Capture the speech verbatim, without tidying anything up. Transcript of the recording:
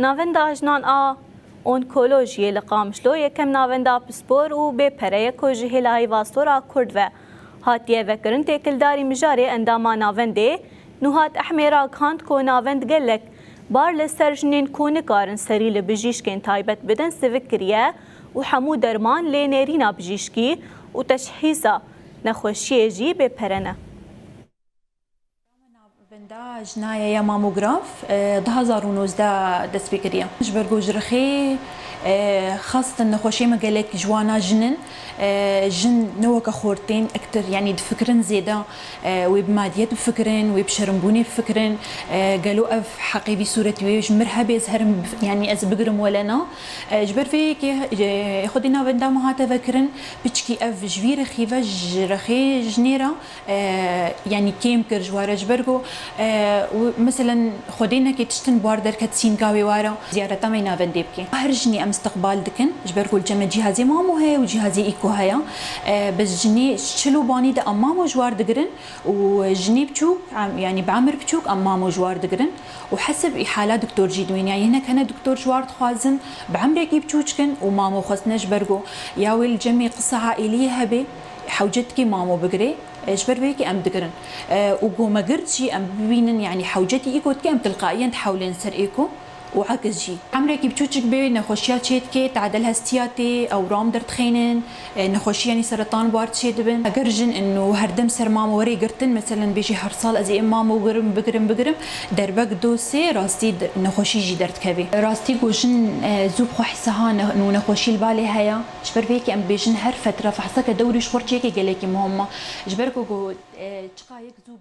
Navenda Jinan a Onkolojiyê li Qamişlo yekem navenda pispor û bê pere ye ku ji hêla Heyvastora Kurd ve hatiye vekirin. Têkildarî mijarê endama navendê Nuhat Ehmê ragihand ku navend gelek bar li ser jinên ku nikarin serî li bijîşkên taybet bidin sivik kiriye û hemû derman lê nêrîna bijîşkî û teşhîsa nexweşiyê jî bê pere ne. Navenda jina ye ya mamograf, e, du hazar û nozdeh dest pê kiriye. Ji ber ku ji rixê, e, xastin nexweşiyê me gelek ji wana jin in, e, jin ne weke xortên ektir, yanî difikirin zêde, e, wê bi madiyet bifikirin, wê bi şerimbûnê bifikirin, e, gelo ev heqê vî sûretî wê ji mir hebe ez herim bif-, yanî ez bigirim wele na. E, ji ber vê yekê, e, xwedî navenda me hate vekirin, piçkî ev ji vî rixî ve ji rixê jinê re e, yanî kêm kir ji ware ji ber ku, e, û meselen xwedê nekê tiştin bar derket sînka wê ware ziyareta me navendê bike. Her jinî em istiqbal dikin ji ber ku li cem me cîhazê mamo heye û cîhazê îko heye. E, bi jinê çil û banî de em mamo ji war digirin û jinê biçûk, em, yanî bi emir biçûk em mamo ji war digirin û hesib îhala doktor jî dimîn. Yanî hinek hene doktor ji war dixwazin bi emrekî biçûçkin û mamo xwestine ji ber ku ya wê li cemê qisa aîliyê hebe hewcet dike mamo bigire. E, ji ber vê yekê em digirin. E, û gomegird jî em bibînin, yanî hewcetî îko dike, em tilqaiyen dihewlên ser êko û ekis jî. Emrekî biçûçik bê nexweşiya çê dike, tadel hestiya tê, ewram derdixeynin, e, nexweşiyanî seretan bar çê dibin. Eger jin in û herdem ser mamo were girtin, meselen bêjî her sal ez ê mamo girim, bigirim, bigirim, derbek dosê rastî de-, nexweşî jî derdikeve. Rastî ku jin, e, zû bi xwe hise ha ne-, nû nexweşî li balê heye. Ji ber vê yekê em bêjin her fetre fehseke dewrî ji xwe çêkê gelekî muhim e. Ji ber ku got, e, çiqa yek zû